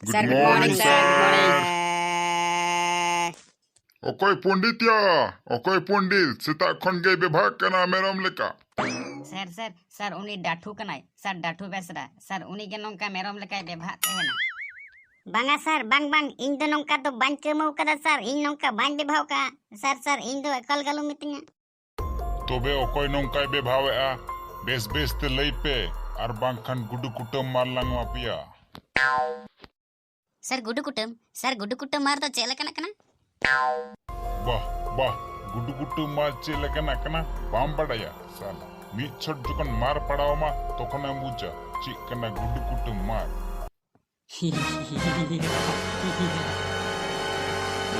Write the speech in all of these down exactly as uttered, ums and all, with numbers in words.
Good morning, sir. Good morning. ᱚᱠᱚᱭ ᱯᱚᱱᱰᱤᱛ ᱭᱟ? ᱚᱠᱚᱭ ᱯᱚᱱᱰᱤᱛ? ᱥᱮᱛᱟᱜ ᱠᱷᱚᱱ ᱜᱮᱭ ᱵᱮᱵᱷᱟᱜ ᱠᱟᱱᱟ ᱢᱮᱨᱚᱢ ᱞᱮᱠᱟ᱾ ᱥᱮᱨ, ᱥᱮᱨ, ᱥᱮᱨ, ᱩᱱᱤ ᱰᱟᱹᱴᱷᱩ ᱠᱟᱱᱟᱭ᱾ ᱥᱮᱨ, ᱰᱟᱹᱴᱷᱩ ᱵᱮᱥᱨᱟ᱾ ᱥᱮᱨ, ᱩᱱᱤ ᱜᱮ ᱱᱚᱝᱠᱟ ᱢᱮᱨᱚᱢ ᱞᱮᱠᱟᱭ ᱵᱮᱵᱷᱟᱜ ᱛᱟᱦᱮᱱᱟ᱾ ᱵᱟᱝᱟ ᱥᱮᱨ, ᱵᱟᱝ, ᱵᱟᱝ, ᱤᱧ ᱫᱚ ᱱᱚᱝᱠᱟ ᱫᱚ ᱵᱟᱹᱧ ᱠᱟᱹᱣᱢᱟᱹᱣ ᱠᱟᱫᱟ ᱥᱮᱨ, ᱤᱧ ᱱᱚᱝᱠᱟ ᱵᱟᱹᱧ ᱵᱮᱵᱷᱟᱣ ᱠᱟᱜᱼᱟ᱾ ᱥᱮᱨ, ᱥᱮᱨ, ᱤᱧ ᱫᱚ ᱮᱠᱟᱞ ᱜᱮ ᱟᱞᱚᱢ ᱢᱤᱛᱟᱹᱧᱟ᱾ ᱛᱚᱵᱮ ᱚᱠᱚᱭ ᱱᱚᱝᱠᱟᱭ ᱵᱮᱵᱷᱟᱣᱮᱜᱼᱟ? ᱵᱮᱥ ᱵᱮᱥ ᱛᱮ ᱞᱟᱹᱭ ᱯᱮ, ᱟᱨ ᱵᱟᱝᱠᱷᱟᱱ ᱜᱩᱰᱩ ᱠᱩᱴᱟᱹᱢ ᱢᱟᱨ ᱞᱟᱝ ᱮᱢᱟ ᱯᱮᱭᱟ᱾ ᱥᱮᱨ, ᱜᱩᱰᱩ ᱠᱩᱴᱟᱹᱢ, ᱥᱮᱨ, ᱜᱩᱰᱩ ᱠᱩᱴᱟᱹᱢ ᱢᱟᱨ ᱫᱚ ᱪᱮᱫ ᱞᱮᱠᱟᱱᱟᱜ ᱠᱟᱱᱟ? ᱵᱟᱦ, ᱵᱟᱦ, ᱜᱩᱰᱩ ᱠᱩᱴᱟᱹᱢ ᱢᱟᱨ ᱪᱮᱫ ᱞᱮᱠᱟᱱᱟᱜ ᱠᱟᱱᱟ ᱵᱟᱢ ᱵᱟᱰᱟᱭᱟ? ᱥᱟᱞᱟ, ᱢᱤᱫ ᱪᱷᱚᱴ ᱡᱚᱠᱷᱚᱱ ᱢᱟᱨ ᱯᱟᱲᱟᱣ ᱟᱢᱟ, ᱛᱚᱠᱷᱚᱱᱮᱢ ᱵᱩᱡᱟ ᱪᱮᱫ ᱠᱟᱱᱟ ᱜᱩᱰᱩ ᱠᱩᱴᱟᱹᱢ ᱢᱟᱨ᱾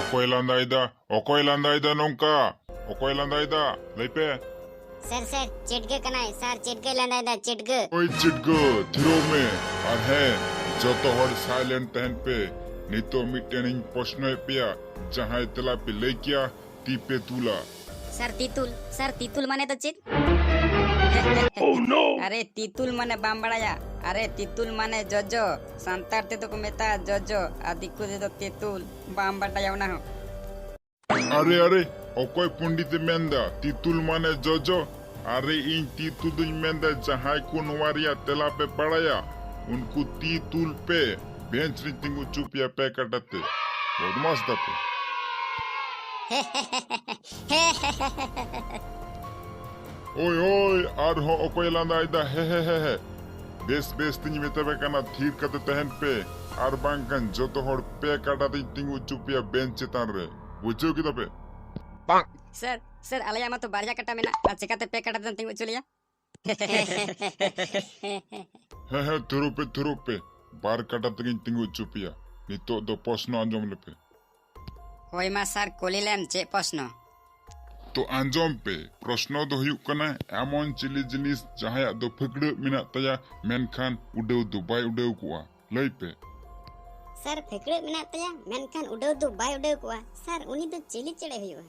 ᱚᱠᱚᱭ ᱞᱟᱸᱫᱟᱭᱮᱫᱟ? ᱚᱠᱚᱭ ᱞᱟᱸᱫᱟᱭᱮᱫᱟ ᱱᱚᱝᱠᱟ? ᱚᱠᱚᱭ ᱞᱟᱸᱫᱟᱭᱮᱫᱟ? ᱞᱟᱹᱭ ᱯᱮ᱾ ᱥᱮᱨ, ᱥᱮᱨ, ᱪᱮᱴᱜᱟᱹ ᱠᱟᱱᱟᱭ᱾ ᱥᱮᱨ, ᱪᱮᱴᱜᱟᱹᱭ ᱞᱟᱸᱫᱟᱭᱮᱫᱟ, ᱪᱮᱴᱜᱟᱹ᱾ ᱳᱭ ᱪᱮᱴᱜᱟᱹ, ᱛᱷᱤᱨᱚᱜ ᱢᱮ᱾ ᱟᱨ ᱦᱮᱸ, ᱡᱚᱛᱚ ᱦᱚᱲ silent ᱛᱟᱦᱮᱱ ᱯᱮ᱾ ᱱᱤᱛᱚᱜ ᱢᱤᱫᱴᱮᱱ ᱤᱧ ᱯᱨᱚᱥᱱᱚᱭᱮᱫ ᱯᱮᱭᱟ, ᱡᱟᱦᱟᱸᱭ ᱛᱮᱞᱟ ᱯᱮ ᱞᱟᱹᱭ ᱠᱮᱭᱟ, ᱛᱤ ᱯᱮ ᱛᱩᱞᱟ᱾ ᱥᱮᱨ, ᱛᱤᱛᱩᱞ, ᱥᱮᱨ, ᱛᱤᱛᱩᱞ ᱢᱟᱱᱮ ᱫᱚ ᱪᱮᱫ? Oh no! ᱟᱨᱮ, ᱛᱤᱛᱩᱞ ᱢᱟᱱᱮ ᱵᱟᱢ ᱵᱟᱲᱟᱭᱟ? ᱟᱨᱮ, ᱛᱤᱛᱩᱞ ᱢᱟᱱᱮ ᱡᱚᱡᱚ᱾ ᱥᱟᱱᱛᱟᱲ ᱛᱮᱫᱚ ᱠᱚ ᱢᱮᱛᱟᱜᱼᱟ ᱡᱚᱡᱚ, ᱟᱨ ᱫᱤᱠᱩ ᱛᱮᱫᱚ ᱛᱤᱛᱩᱞ᱾ ᱵᱟᱢ ᱵᱟᱰᱟᱭᱟ ᱚᱱᱟ ᱦᱚᱸ? ᱟᱨᱮ, ᱟᱨᱮ, ᱚᱠᱚᱭ ᱯᱚᱱᱰᱤᱛ ᱮ ᱢᱮᱱᱫᱟ ᱛᱤᱛᱩᱞ ᱢᱟᱱᱮ ᱡᱚᱡᱚ? ᱟᱨᱮ, ᱤᱧ ᱛᱤᱛᱩᱞ ᱫᱚᱧ ᱢᱮᱱᱫᱟ, ᱡᱟᱦᱟᱸᱭ ᱠᱚ ᱱᱚᱣᱟ ᱨᱮᱭᱟᱜ ᱛᱮᱞᱟ ᱯᱮ ᱵᱟᱲᱟᱭᱟ, ᱩᱱᱠᱩ ᱛᱤ ᱛᱩᱞ ᱯᱮ, ᱵᱮᱧᱪ ᱨᱤᱧ ᱛᱤᱸᱜᱩ ᱦᱚᱪᱚ ᱯᱮᱭᱟ ᱯᱮ ᱠᱟᱴᱟ ᱛᱮ᱾ ᱵᱚᱫᱢᱟᱥ ᱫᱟᱯᱮ᱾ ᱳᱭ, ᱳᱭ, ᱟᱨᱦᱚᱸ ᱚᱠᱚᱭ ᱞᱟᱸᱫᱟᱭᱮᱫᱟ? ᱦᱮ, ᱦᱮ, ᱦᱮ, ᱦᱮ᱾ ᱵᱮᱥ, ᱵᱮᱥ ᱛᱤᱧ ᱢᱮᱛᱟ ᱯᱮ ᱠᱟᱱᱟ, ᱛᱷᱤᱨ ᱠᱟᱛᱮ ᱛᱟᱦᱮᱱ ᱯᱮ, ᱟᱨ ᱵᱟᱝᱠᱷᱟᱱ ᱡᱚᱛᱚ ᱦᱚᱲ ᱯᱮ ᱠᱟᱴᱟ ᱛᱤᱧ ᱛᱤᱸᱜᱩ ᱦᱚᱪᱚ ᱯᱮᱭᱟ ᱵᱮᱧᱪ ᱪᱮᱛᱟᱱ ᱨᱮ᱾ ᱵᱩᱡᱷᱟᱹᱣ ᱠᱮᱫᱟ ᱯᱮ? ᱥᱮᱨ, ᱥᱮᱨ, ᱟᱞᱮᱭᱟᱜ ᱢᱟᱛᱚ ᱵᱟᱨᱭᱟ ᱠᱟᱴᱟ ᱢᱮᱱᱟᱜ, ᱟᱨ ᱪᱮᱠᱟᱛᱮ ᱯᱮ ᱠᱟᱴᱟ ᱛᱮᱫᱚᱢ ᱛᱤᱸᱜᱩ ᱦᱚᱪᱚ ᱞᱮᱭᱟ? ᱦᱮᱸ, ᱦᱮᱸ, ᱛᱷᱤᱨᱚᱜ ᱯᱮ, ᱛᱷᱤᱨᱚᱜ ᱯᱮ᱾ ᱵᱟᱨ ᱠᱟᱴᱟ ᱛᱮᱜᱤᱧ ᱛᱤᱸᱜᱩ ᱦᱚᱪᱚ ᱯᱮᱭᱟ᱾ ᱱᱤᱛᱚᱜ ᱫᱚ ᱯᱨᱚᱥᱱᱚ ᱟᱸᱡᱚᱢ ᱞᱮᱯᱮ᱾ ᱦᱳᱭ ᱢᱟ ᱥᱟᱨ, ᱠᱩᱞᱤ ᱞᱮᱢ ᱪᱮᱫ ᱯᱨᱚᱥᱱᱚ? ᱛᱚ ᱟᱸᱡᱚᱢ ᱯᱮ, ᱯᱨᱚᱥᱱᱚ ᱫᱚ ᱦᱩᱭᱩᱜ ᱠᱟᱱᱟ, ᱮᱢᱚᱱ ᱪᱤᱞᱤ ᱡᱤᱱᱤᱥ ᱡᱟᱦᱟᱸᱭᱟᱜ ᱫᱚ ᱯᱷᱟᱹᱠᱲᱟᱹᱜ ᱢᱮᱱᱟᱜ ᱛᱟᱭᱟ, ᱢᱮᱱᱠᱷᱟᱱ ᱩᱰᱟᱹᱣ ᱫᱚ ᱵᱟᱭ ᱩᱰᱟᱹᱣ ᱠᱚᱜᱼᱟ? ᱞᱟᱹᱭ ᱯᱮ᱾ ᱥᱟᱨ, ᱯᱷᱟᱹᱠᱲᱟᱹᱜ ᱢᱮᱱᱟᱜ ᱛᱟᱭᱟ, ᱢᱮᱱᱠᱷᱟᱱ ᱩᱰᱟᱹᱣ ᱫᱚ ᱵᱟᱭ ᱩᱰᱟᱹᱣ ᱠᱚᱜᱼᱟ᱾ ᱥᱟᱨ, ᱩᱱᱤ ᱫᱚ ᱪᱤᱞᱤ ᱪᱮᱬᱮ ᱦᱩᱭᱩᱜᱼᱟ?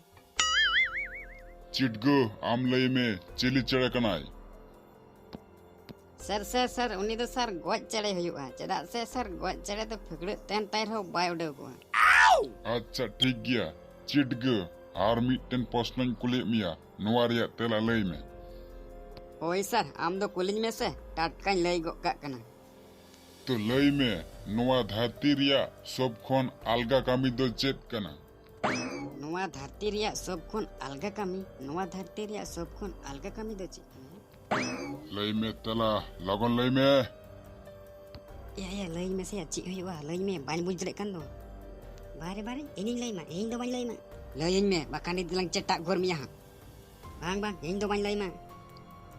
ᱪᱤᱴᱜᱟᱹ, ᱟᱢ ᱞᱟᱹᱭ ᱢᱮ, ᱪᱤᱞᱤ ᱪᱮᱬᱮ ᱠᱟᱱᱟᱭ? ᱥᱟᱨ, ᱥᱟᱨ, ᱥᱟᱨ, ᱩᱱᱤ ᱫᱚ ᱥᱟᱨ ᱜᱚᱡ ᱪᱮᱬᱮ ᱦᱩᱭᱩᱜᱼᱟ᱾ ᱪᱮᱫᱟᱜ ᱥᱮ ᱥᱟᱨ ᱜᱚᱡ ᱪᱮᱬᱮ ᱫᱚ ᱯᱷᱟᱹᱠᱲᱟᱹᱜ ᱛᱟᱦᱮᱱ ᱛᱟᱭ ᱨᱮᱦᱚᱸ ᱵᱟᱭ ᱩᱰᱟᱹᱣ ᱠᱚᱜᱼᱟ᱾ ᱟᱪᱪᱷᱟ, ᱴᱷᱤᱠ ᱜᱮᱭᱟ᱾ ᱪᱤᱴᱜᱟᱹ, ᱟᱨ ᱢᱤᱫᱴᱮᱱ ᱯᱨᱚᱥᱱᱚᱧ ᱠᱩᱞᱤᱭᱮᱫ ᱢᱮᱭᱟ, ᱱᱚᱣᱟ ᱨᱮᱭᱟᱜ ᱛᱮᱞᱟ ᱞᱟᱹᱭ ᱢᱮ᱾ ᱦᱳᱭ ᱥᱟᱨ, ᱟᱢ ᱫᱚ ᱠᱩᱞᱤᱧ ᱢᱮᱥᱮ, ᱴᱟᱴᱠᱟᱧ ᱞᱟᱹᱭ ᱜᱚᱫ ᱠᱟᱜ ᱠᱟᱱᱟ᱾ ᱛᱚ ᱞᱟᱹᱭ ᱢᱮ, ᱱᱚᱣᱟ ᱫᱷᱟᱹᱨᱛᱤ ᱨᱮᱭᱟᱜ ᱥᱚᱵ ᱠᱷᱚᱱ ᱟᱞᱜᱟ ᱠᱟᱹᱢᱤ ᱫᱚ ᱪᱮᱫ ᱠᱟᱱᱟ? ᱱᱚᱣᱟ ᱫᱷᱟᱹᱨᱛᱤ ᱨᱮᱭᱟᱜ ᱥᱚᱵ ᱠᱷᱚᱱ ᱟᱞᱜᱟ ᱠᱟᱹᱢᱤ, ᱱᱚᱣᱟ ᱫᱷᱟᱹᱨᱛᱤ ᱨᱮᱭᱟᱜ ᱥᱚᱵ ᱠᱷᱚᱱ ᱟᱞᱜᱟ ᱠᱟᱹᱢᱤ ᱫᱚ ᱪᱮᱫ ᱠᱟᱱᱟ? ᱞᱟᱹᱭ ᱢᱮ ᱛᱮᱞᱟ, ᱞᱚᱜᱚᱱ ᱞᱟᱹᱭ ᱢᱮ᱾ ᱮᱭᱟ, ᱮᱭᱟ, ᱞᱟᱹᱭ ᱢᱮᱥᱮ ᱭᱟ, ᱪᱮᱫ ᱦᱩᱭᱩᱜᱼᱟ? ᱞᱟᱹᱭ ᱢᱮ, ᱵᱟᱹᱧ ᱵᱩᱡᱽ ᱫᱟᱲᱮᱭᱟᱜ ᱠᱟᱱ ᱫᱚ᱾ ᱵᱟᱨᱮ, ᱵᱟᱨᱮ, ᱤᱧᱤᱧ ᱞᱟᱹᱭ ᱢᱟ, ᱤᱧ ᱫᱚ ᱵᱟᱹᱧ ᱞᱟᱹᱭ ᱢᱟ᱾ ᱞᱟᱹᱭᱟᱹᱧ ᱢᱮ, ᱵᱟᱠᱷᱟᱱ ᱱᱤᱛ ᱜᱮᱞᱟᱝ ᱪᱮᱴᱟᱜ ᱜᱚᱨ ᱢᱮᱭᱟ ᱦᱟᱸᱜ᱾ ᱵᱟᱝ, ᱵᱟᱝ, ᱤᱧ ᱫᱚ ᱵᱟᱹᱧ ᱞᱟᱹᱭ ᱢᱟ᱾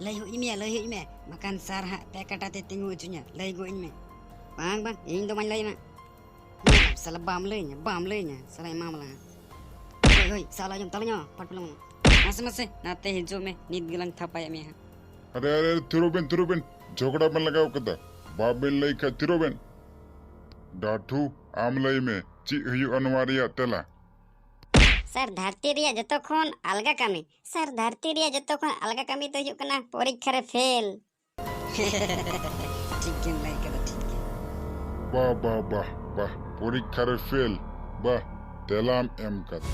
ᱞᱟᱹᱭ ᱦᱩᱭ ᱢᱮᱭᱟ, ᱞᱟᱹᱭ ᱦᱩᱭ ᱢᱮ, ᱵᱟᱠᱷᱟᱱ ᱥᱟᱨ ᱦᱟᱸᱜ ᱯᱮ ᱠᱟᱴᱟ ᱛᱮ ᱛᱤᱸᱜᱩ ᱦᱚᱪᱚᱧᱟ, ᱞᱟᱹᱭ ᱜᱚᱜ ᱟᱹᱧ ᱢᱮ᱾ ᱵᱟᱝ, ᱵᱟᱝ, ᱤᱧ ᱫᱚ ᱵᱟᱹᱧ ᱞᱟᱹᱭ ᱢᱟ᱾ ᱥᱟᱞᱟ ᱵᱟᱢ ᱞᱟᱹᱭᱟᱹᱧᱟ, ᱵᱟᱢ ᱞᱟᱹᱭᱟᱹᱧᱟ, ᱥᱟᱞᱟ ᱮᱢᱟᱢ ᱞᱟᱝ᱾ ᱦᱳᱭ, ᱦᱳᱭ, ᱥᱟᱞᱟ ᱟᱸᱡᱚᱢ ᱛᱟᱞᱟᱝᱟ, ᱯᱟᱴ ᱯᱟᱞᱟᱝ᱾ ᱢᱟᱥᱮ, ᱢᱟᱥᱮ, ᱱᱟᱛᱮ ᱦᱤᱡᱩᱜ ᱢᱮ, ᱱᱤᱛ ᱜᱮᱞᱟᱝ ᱛᱷᱟᱯᱟᱭᱮᱫ ᱢᱮᱭᱟ ᱦᱟᱸᱜ᱾ ᱟᱨᱮ, ᱟᱨᱮ, ᱛᱷᱤᱨᱚᱜ ᱵᱮᱱ, ᱛᱷᱤᱨᱚᱜ ᱵᱮᱱ, ᱡᱷᱚᱜᱽᱲᱟ ᱵᱮᱱ ᱞᱟᱜᱟᱣ ᱠᱟᱫᱟ, ᱵᱟᱵᱮᱱ ᱞᱟᱹᱭ ᱠᱷᱟᱡ ᱛᱷᱤᱨᱚᱜ ᱵᱮᱱ᱾ ᱰᱟᱴᱷᱩ, ᱟᱢ ᱞᱟᱹᱭ ᱢᱮ, ᱪᱮᱫ ᱦᱩᱭᱩᱜᱼᱟ ᱱᱚᱣᱟ ᱨᱮᱭᱟᱜ ᱛᱮᱞᱟ? ᱥᱟᱨ, ᱫᱷᱟᱹᱨᱛᱤ ᱨᱮᱭᱟᱜ ᱡᱚᱛᱚ ᱠᱷᱚᱱ ᱟᱞᱜᱟ ᱠᱟᱹᱢᱤ, ᱥᱟᱨ, ᱫᱷᱟᱹᱨᱛᱤ ᱨᱮᱭᱟᱜ ᱡᱚᱛᱚ ᱠᱷᱚᱱ ᱟᱞᱜᱟ ᱠᱟᱹᱢᱤ ᱫᱚ ᱦᱩᱭᱩᱜ ᱠᱟᱱᱟ ᱯᱚᱨᱤᱠᱠᱷᱟ ᱨᱮ ᱯᱷᱮᱞ᱾ ᱴᱷᱤᱠ ᱜᱮᱢ ᱞᱟᱹᱭ ᱠᱟᱫᱟ, ᱴᱷᱤᱠ ᱜᱮ᱾ ᱵᱟ, ᱵᱟ, ᱵᱟ, ᱵᱟ, ᱯᱚᱨᱤᱠᱠᱷᱟ ᱨᱮ ᱯᱷᱮᱞ, ᱵᱟ, ᱛᱮᱞᱟᱢ ᱮᱢ ᱠᱟᱫᱟ᱾